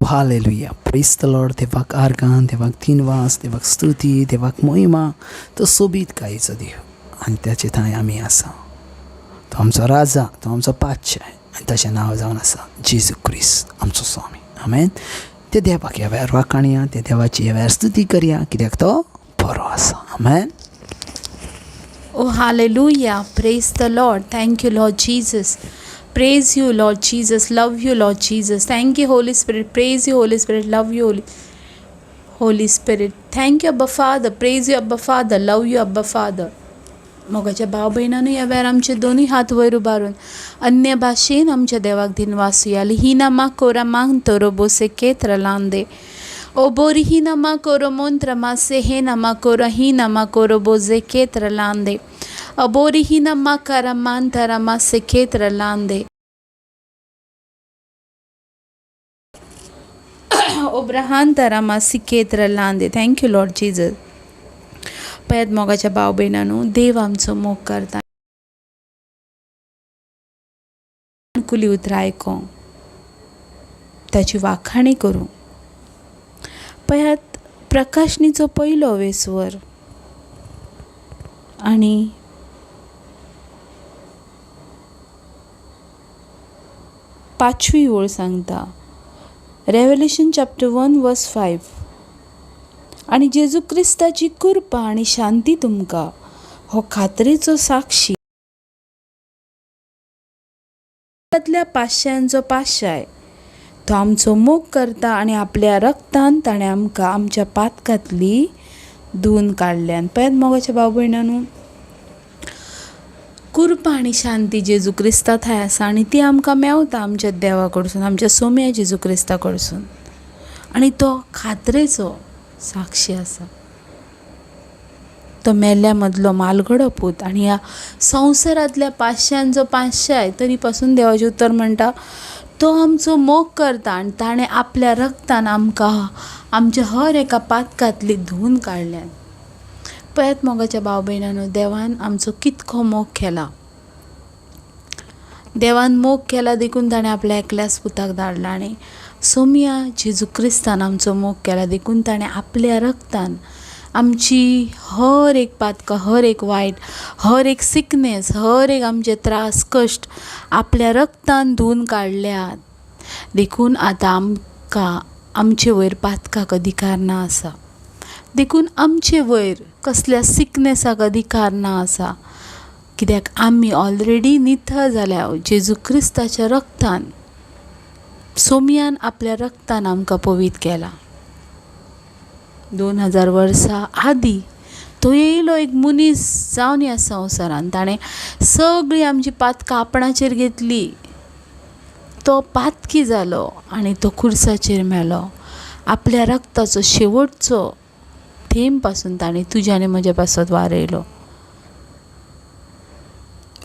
Hallelujah, प्रेज the Lord. देवाक आर्गां, देवाक दिनवास, देवाक स्तुती, देवाक मोहिमा. तो सोबीत गायेचो देव आनी ताचे थंय आमी आसा. तो आमचो राजा, तो आमचो पातशाय आनी ताचें नांव जावन आसा जेजू क्रिस्त आमचो स्वामी. आमेन. ते देवाक ह्या वेळार वाखाणया, त्या देवाची ह्या वेळार स्तुती करया, कित्याक तो बरो आसा. आमेन. Oh, hallelujah. Praise the Lord. Thank you, Lord Jesus. Praise you, Lord Jesus. Love you, Lord Jesus. Thank you, Holy Spirit. Praise you, Holy Spirit. Love you, Holy Spirit. Thank you, Abba Father. Praise you, Abba Father. Love you, Abba Father. मोगाच्या भाव भयणांनी, ह्या वेळार आमचे दोनूय हात वयर उबारून अन्य भाशेन आमच्या देवाक दिनवासुया. लिहिना मा कोरा मांग तोरो बोसे केत्र लांदे ओ बोरिही नमा कोरो मोंत्र मासे हे नमा कोरो ही नमा कोरो बोजे केत्र लांदे अबोरिही नमा करा मांतरा मासे केत्र लांदे ओब्राहान तरा मासी केत्र लांदे. Thank you Lord Jesus. पळयात मोगाच्या भाव भयणांनो, देव आमचो मोग करता. कुली उतरां आयकोंक, ताची वाखाणी करूं. पळयात, प्रकाशनीचो पयलो वेसवर आनी पांचवी ओळ सांगता, Revelation chapter 1 verse 5, आनी जेजू क्रिस्ताची कृपा आनी शांती तुमकां. हो खात्रेचो साक्षी, पांचश्यांचो पातशाय. तो आमचो मोग करता आनी आपल्या रक्तान ताणें आमकां आमच्या पातकांतली धुवन काडल्यान. पळयात मोगाच्या भाव भयणांनो, कृपा आनी शांती जेजू क्रिस्ता थंय आसा आनी ती आमकां मेवता आमच्या देवा कडसून, आमच्या सोम्या जेजू क्रिस्ता कडसून. आनी तो खात्रेचो साक्षी आसा. तो मेल्ल्या मदलो मालगडो पूत आनी ह्या संवसारांतल्या पांचश्यांचो पांचशाय. तरी पासून देवाचें उतर म्हणटा, तो आमचो मोग करता आनी ताणें आपल्या रक्तान आमकां आमच्या हर एका पातकांतली धुवन काडल्यान. पळयात मोगाच्या भाव भयणांनो, देवान आमचो कितको मोग केला. देवान मोग केला देखून ताणें आपल्या एकल्याच पुताक धाडला आनी सोमया जेजू क्रिस्तान आमचो मोग केला देखून ताणें आपल्या रक्तान आमची हर एक पातकां, हर एक वायट, हर एक सिकनेस, हर एक आमचे त्रास कश्ट आपल्या रक्तान धुवन काडल्यात. देखून आतां आमकां आमचे वयर पातकाक अधिकार ना आसा. देखून आमचे वयर कसल्या सिकनेसाक अधिकार ना आसा, कित्याक आमी ऑलरेडी नितळ जाल्या जेजू क्रिस्ताच्या रक्तान. सोमयान आपल्या रक्तान आमकां पवीत केला. 2000 वर्सां आदीं तो येयलो एक मनीस जावन ह्या संवसारान. ताणें सगळीं आमची पातकां आपणाचेर घेतली. तो पातकी जालो आनी तो खुर्साचेर मेलो. आपल्या रक्ताचो शेवटचो थेंब पासून ताणें तुज्या आनी म्हज्या पासत वारयलो.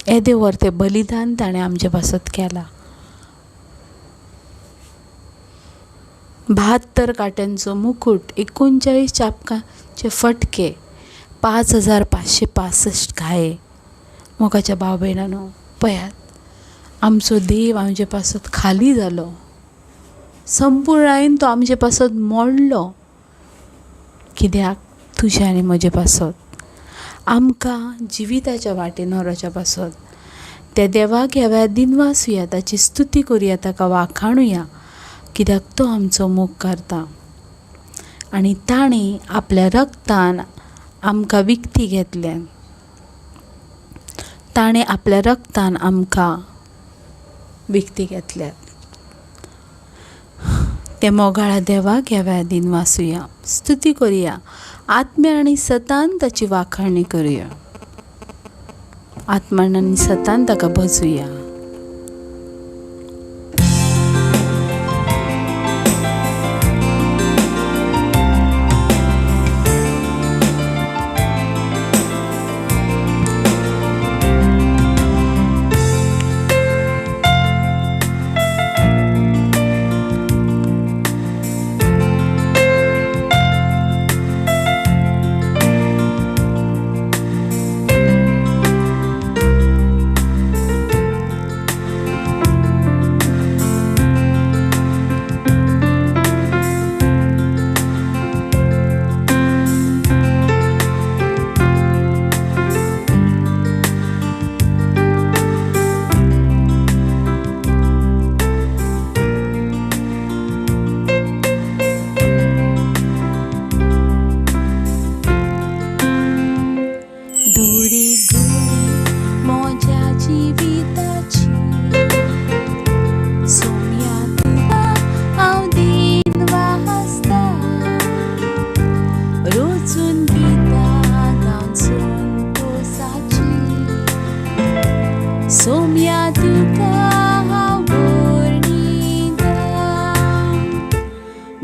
येदें व्हड तें बलिदान ताणें आमचे पासत केलां. 72 काट्यांचो मुकूट, 39 चापकांचे फटके, 5565 घाये. मोगाच्या भाव भयणांनो, पळयात, आमचो देव आमचे पासत खाली जालो. संपुर्णायेन तो आमचे पासत मोडलो, कित्याक तुज्या आनी म्हजे पासत, आमकां जिविताच्या वाटेन व्हरोच्या पासत. त्या देवाक ह्या वेळार दिनवासुया, ताची स्तुती करुया, ताका वाखाणुया, कित्याक तो आमचो मोग करता आनी ताणें आपल्या रक्तान आमकां विकती घेतल्यान. ताणें आपल्या रक्तान आमकां विकती घेतल्यात. ते मोगाळा देवाक ह्या वेळार दिनवासुया, स्तुती करुया, आत्म्या आनी सतान ताची वाखाणी करुया, आत्मान आनी सतान ताका भजुया.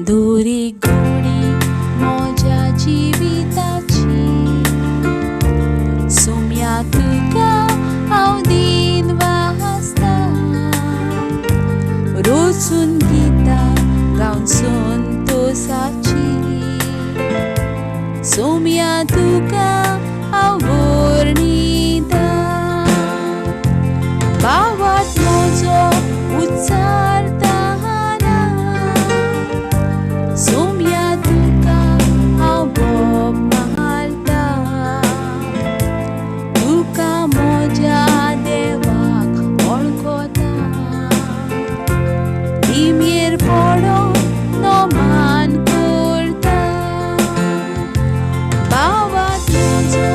दोरी गोडी म्हज्या जिविताची, सोम्या तुका हांव दिन वाचता, रोजून गितां गावन संतोसाची, सोम्या तुका हांव वर्णिता, भावात म्हजो उच्चारता, सोम्या तुका हांव बोब मारता, तुका म्हज्या देवाक वळखता, दिमयेर पडोन नमान करता, भावात म्हजो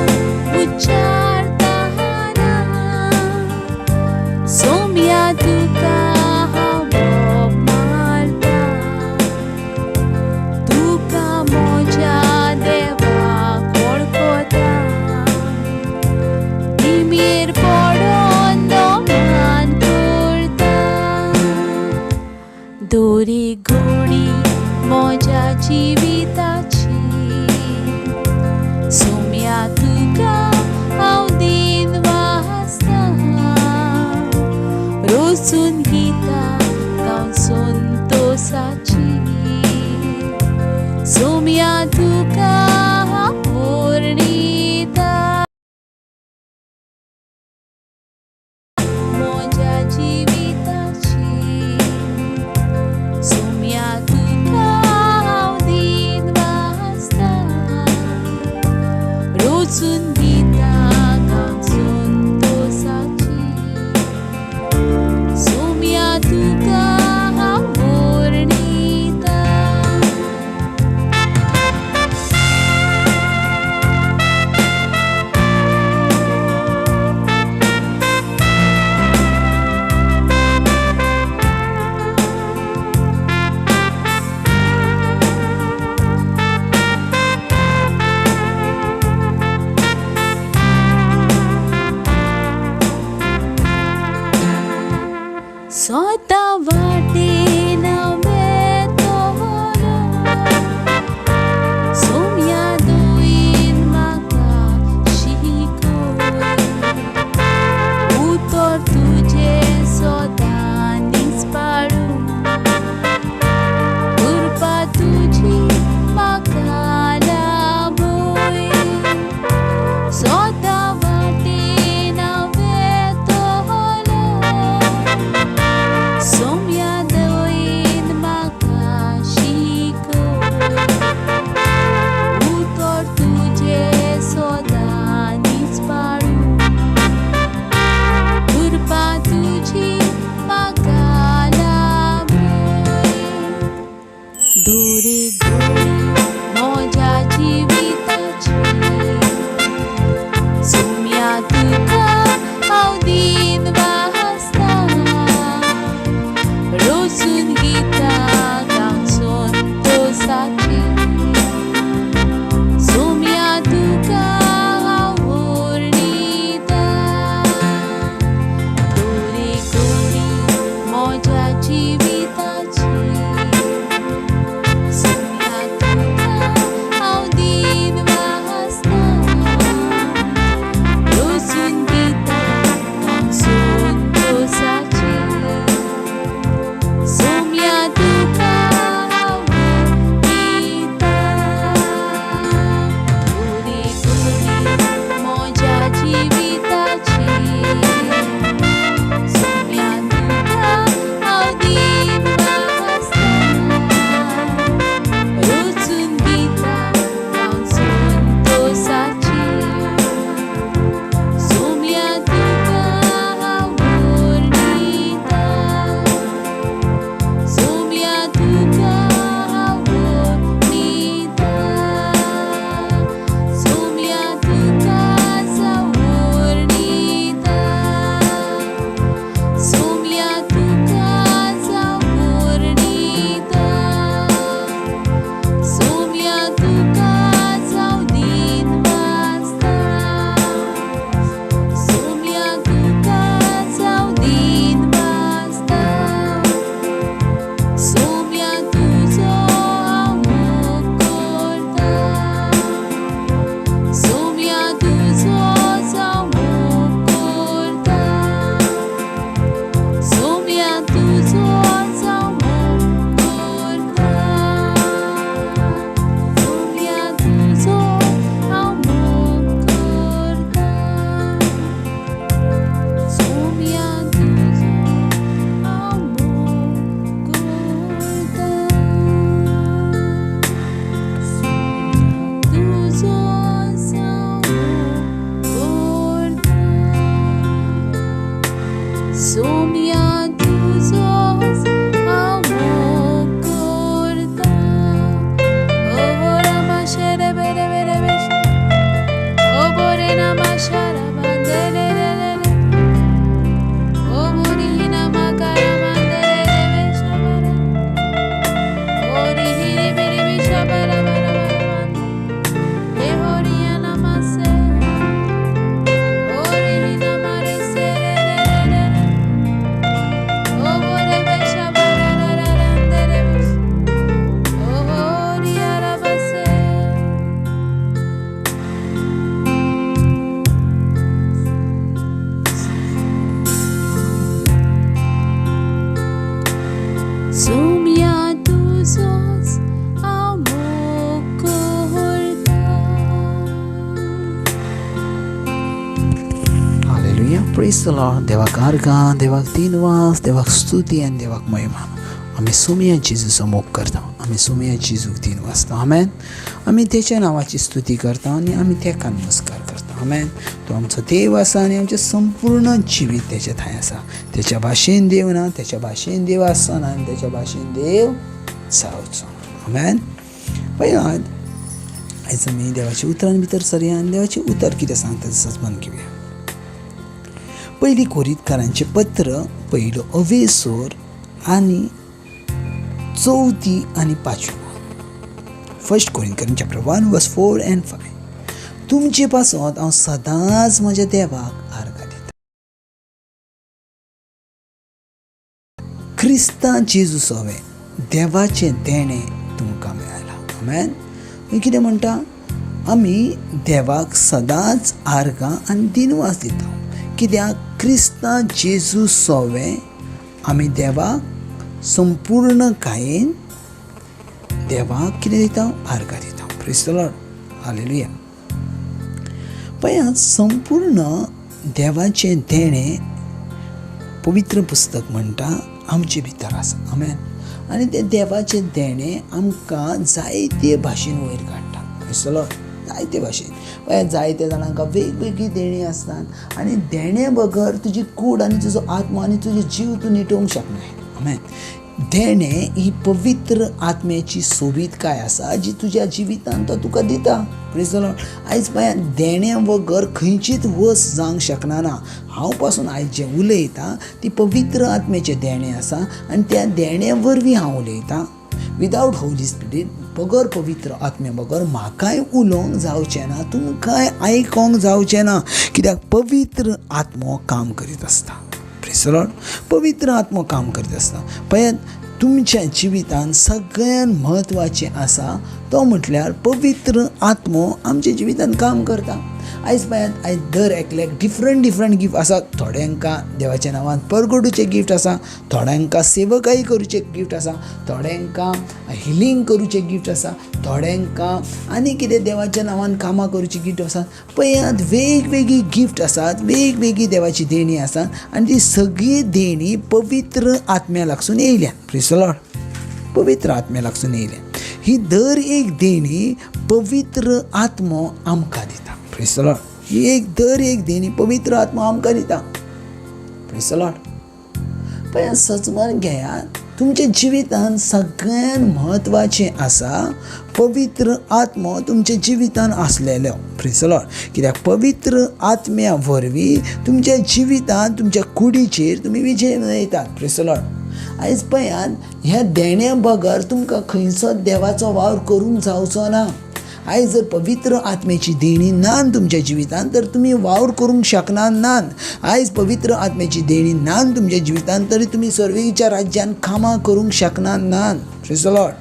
उच्चारता, सोम्या तुका हांव बोब मारता, तुका म्हज्या देवाक वळखता, दिमयेर पडोन नमान करता, दोरी गोडी म्हज्या जिविताची, सोम्या तुका हांव दिन वाचता, रोजून गितां गावन संतोसाची, सोम्या तुका हांव वर्णिता, म्हज्या जिविताची, सोम्या तुका हांव दिन वाचता, रोजून गितां गावन संतोसाची, सोम्या तुका हांव वर्णिता. सदां वाटेन वेतलो, सोम्या दोयेन म्हाका शिकय, उतर तुजें सदांच पाळूं, कृपा तुजी म्हाका लाभय, सदां वाटेन वेतलो, सोम्या दोयेन म्हाका शिकय, उतर तुजें सदांच पाळूं, कृपा तुजी म्हाका लाभय, दोरी गोडी म्हज्या जिविताची, सोम्या तुका हांव दिन वाचता, रोजून गितां गावन संतोसाची, सोम्या तुका हांव वर्णिता, दोरी गोडी म्हज्या जिविताची, सोम्या प्रेज the Lord. देवाक आर्गां, देवाक दिनवास, देवाक स्तुती आनी देवाक महिमा. आमी सोमया जेजूचो मोग करता, आमी सोमया जेजूक दिनवासता. आमेन. आमी तेच्या नांवाची स्तुती करता आनी आमी तेका नमस्कार करता. आमेन. तो आमचो देव आसा आनी आमचें संपूर्ण जिवीत तेच्या थंय आसा. तेच्या भाशेन देव ना, तेच्या भाशेन देव आसना आनी तेच्या भाशेन देव जावचो. आमेन. पळयात, आयज आमी देवाच्या उतरान भितर सरया आनी देवाचें उतर कितें सांगता तसोच मन घेवया. पयली कोरितकारांचें पत्र, पयलो अवेसोर आनी चवथी आनी पांचवी. फर्स्ट कोरिंथकरां चॅप्टर 1 वर्स 4 एंड 5. तुमचे पासत हांव सदांच म्हज्या देवाक आर्गां दितां. क्रिस्तां जेजू सवें देवाचें देणें तुमकां मेळ्ळां. आमेन. कितें म्हणटा? आमी देवाक सदांच आर्गां आनी दिनवास दिता, कित्याक क्रिस्तां जेजू सवें आमी देवाक संपूर्ण कायेन देवाक कितें दिता? आर्गां दिता. Praise the Lord. हालेलुया. पळयात, संपूर्ण देवाचें देणें पवित्र पुस्तक म्हणटा आमचे भितर आसा. आमेन. आनी तें देवाचें देणें आमकां जायते भाशेन वयर काडटा. प्रेज the Lord. जायते भाशेन. पळयात, जायते जाणांक वेगवेगळीं देणीं आसतात आनी देणे बगर तुजी कूड आनी तुजो आत्मो आनी तुजो जीव तूं निटोवंक शकनाय. आमेन. देणें ही पवित्र आत्म्याची सोबीतकाय आसा जी तुज्या जिवितान तो तुका दिता. Praise the Lord. आयज पळयात, देणे बगर खंयचीच वस्त जावंक शकना. ना, हांव पासून आयज जें उलयतां ती पवित्र आत्म्याचें देणें आसा आनी त्या देण्या वरवीं हांव उलयतां. विदावट होली स्पिरीट, बगर पवित्र आत्म्या बगर म्हाकाय उलोवंक जावचें ना, तुमकांय आयकोंक जावचें ना, कित्याक पवित्र आत्मो काम करीत आसता. Praise the Lord. पवित्र आत्मो काम करीत आसता. पळयात, तुमच्या जिवितान सगळ्यान म्हत्वाचें आसा तो म्हटल्यार पवित्र आत्मो आमच्या जिवितान काम करता. आयज पळयात, आयज दर एकल्याक डिफरंट डिफरंट गिफ्ट आसा. थोड्यांकां देवाच्या नांवान परगटूचें गिफ्ट आसा, थोड्यांकां सेवकाई करूचें गिफ्ट आसा, थोड्यांकां हिलींग करूचें गिफ्ट आसा, थोड्यांकां आनी कितें देवाच्या नांवान कामां करूचीं गिफ्ट आसा. पळयात, वेगवेगळी गिफ्ट आसात, वेगवेगळी देवाची देणी आसात आनी ती सगळी देणी पवित्र आत्म्या लागसून येयल्या. Praise the Lord. पवित्र आत्म्या लागसून येयल्या. ही दर एक देणी पवित्र आत्मो आमकां दिता. Praise the Lord. ही एक दर एक देणी पवित्र आत्मो आमकां दिता. Praise the Lord. पळयात, सजमान घेयात, तुमच्या जिवितान सगळ्यान म्हत्वाचें आसा पवित्र आत्मो तुमच्या जिवितान आसलेलो. Praise the Lord. कित्याक पवित्र आत्म्या वरवीं तुमच्या जिवितान तुमच्या कुडीचेर तुमी विजय मेळयतात. Praise the Lord. आयज पळयात, ह्या देण्या बगर तुमकां खंयचो देवाचो वावर करूंक जावचो ना. आयज जर पवित्र आत्म्याची देणी ना तुमच्या जिवितान तर तुमी वावर करूंक शकना नात. आयज पवित्र आत्म्याची देणी ना तुमच्या जिवितान तरी तुमी सर्वेच्या राज्यान कामां करूंक शकना नात. Praise the Lord.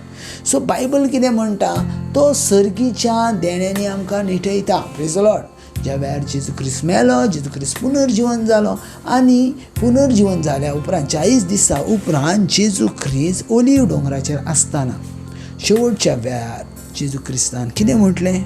So Bible कितें म्हणटा? तो सर्गीच्या देण्यांनी आमकां निठयता. Praise the Lord. ज्या वेळार जेजू क्रिस्त मेलो, जेजू क्रिस्त पुनर्जिवन जालो आनी पुनर्जिवन जाल्या उपरांत 40 दिसां उपरांत जेजू क्रिस्त ओलीव दोंगराचेर आसतना शेवटच्या वेळार जेजू क्रिस्तान कितें म्हटलें?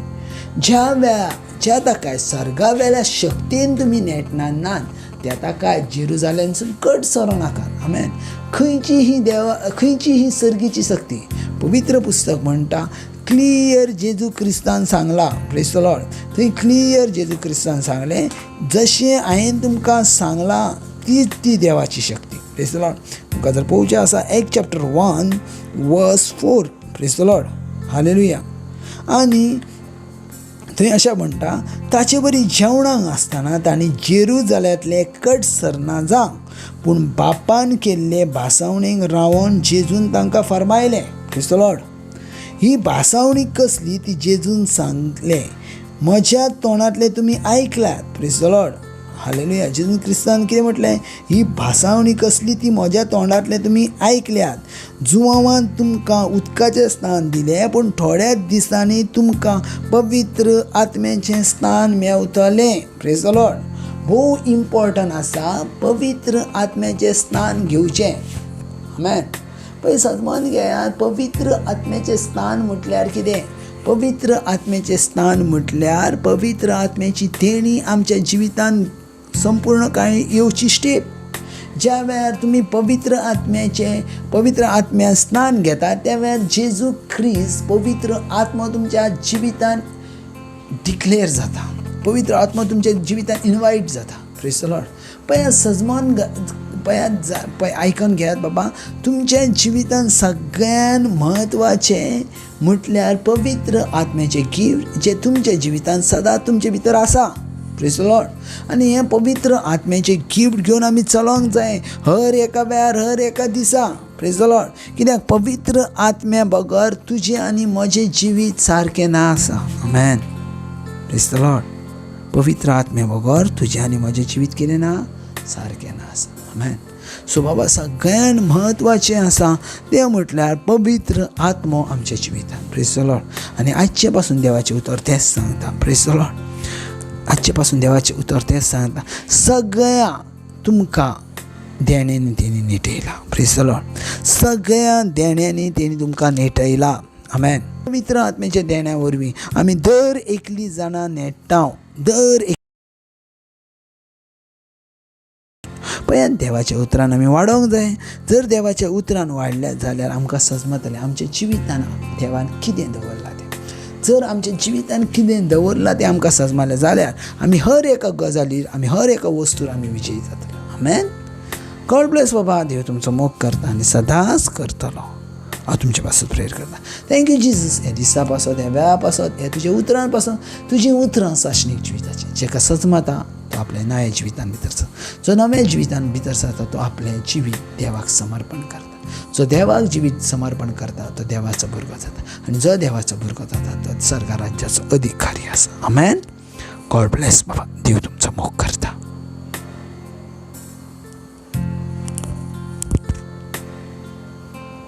ज्या वेळार ज्या ताका सर्गा वेल्या शक्तीन तुमी नेटना नात त्या ताका जेरुजालेमसून कट सरो नाका. आमेन. खंयची ही देवा, खंयची ही सर्गीची शक्ती? पवित्र पुस्तक म्हणटा क्लियर जेजू क्रिस्तान सांगला. Praise the Lord. थंय क्लियर जेजू क्रिस्तान सांगलें, जशें हांवें तुमकां सांगलां तीच ती देवाची शक्ती. Praise the Lord. तुमकां जर पळोवचें आसा, 1 chapter 1 verse 4. Praise the Lord. Hallelujah. आनी थंय अशें म्हणटा, ताचे बरी जेवणाक आसतना तांणी जेरुजाल्यांतले कट सरना जावं, पूण बापान केल्ले भासावणेक रावन जेजून तांकां फर्मायलें. Praise the Lord. ही भासावणी कसली ती जेजून सांगलें, म्हज्या तोंडांतलें तुमी आयकल्यात. Praise the Lord. Hallelujah. जेजून क्रिस्तान कितें म्हटलें? ही भासावणी कसली ती म्हज्या तोंडांतलें तुमी आयकल्यात. जुवांवान तुमकां उदकाचें स्थान दिलें, पूण थोड्याच दिसांनी तुमकां पवित्र आत्म्याचें स्थान मेवतलें. Praise the Lord. भोव इम्पॉर्टंट आसा पवित्र आत्म्याचें स्थान घेवचें. आमेन. पळय, सजमान घेयात, पवित्र आत्म्याचें स्थान म्हटल्यार कितें? पवित्र आत्म्याचें स्थान म्हटल्यार पवित्र आत्म्याची देणी आमच्या जिवितान संपूर्ण कांय येवची स्टेप. ज्या वेळार तुमी पवित्र आत्म्याचे पवित्र आत्म्या स्नान घेता त्या वेळार जेजू क्रिस्त पवित्र आत्मो तुमच्या जिवितान डिक्लेर जाता, पवित्र आत्मो तुमच्या जिवितान इनवायट जाता. Praise the Lord. पळयात सजमान, पळयात, पळय आयकून घेयात बाबा, तुमच्या जिवितान सगळ्यान म्हत्वाचें म्हटल्यार पवित्र आत्म्याचें गिफ्ट जें तुमच्या जिवितान सदां तुमचे भितर आसा. Praise the Lord. आनी हें पवित्र आत्म्याचें गिफ्ट घेवन आमी चलोंक जाय हर एका वेळार, हर एका दिसा. Praise the Lord. कित्याक पवित्र आत्म्या बगर तुजें आनी म्हजें जिवीत सारकें ना आसा. आमेन. Praise the Lord. पवित्र आत्म्या बगर तुजें आनी म्हजें जिवीत कितें ना, सारकें ना आसा. आमेन. सो बाबा सगळ्यान म्हत्वाचें आसा तें म्हटल्यार पवित्र आत्मो आमच्या जिवितान. Praise the Lord. आनी आजचे पासून देवाचें उतर तेंच सांगता. Praise the Lord. आजचे पासून देवाचें उतर तेंच सांगता, सगळ्या तुमकां देण्यांनी तेणी नेटयला. Praise the Lord. सगळ्या देण्यांनी तेणी तुमकां नेटयला. आमेन. पवित्र आत्म्याच्या देण्या वरवीं आमी दर एकली जाणां नेट्टा, दर एक पळयात देवाच्या उतरान आमी वाडोवंक जाय. जर देवाच्या उतरान वाडल्या जाल्यार आमकां सजमतलें आमच्या जिवितान देवान कितें दवरलां तें. जर आमच्या जिवितान कितें दवरलां तें आमकां सजमलें जाल्यार आमी हर एका गजालीर, आमी हर एका वस्तूर आमी विजयी जातले. आमेन. गॉड ब्लेस बाबा. देव तुमचो मोग करता आनी सदांच करतलो. हांव तुमचे पासत प्रेयर करता. Thank you Jesus. ह्या दिसा पासत, ह्या वेळा पासत, ह्या तुज्या उतरां पासत, तुजीं उतरां सासणीक जिविताचें जेका सजमता तो आपल्या नव्या जिवितान भितर सरता. जो नव्या जिवितान भितर सरता तो आपलें जिवीत देवाक समर्पण करता. जो देवाक जिवीत समर्पण करता तो देवाचो भुरगो जाता आनी जो देवाचो भुरगो जाता तो स्वर्ग राज्याचो अधिकारी आसा. आमेन. गॉड ब्लेस बाबा. देव तुमचो मोग करता.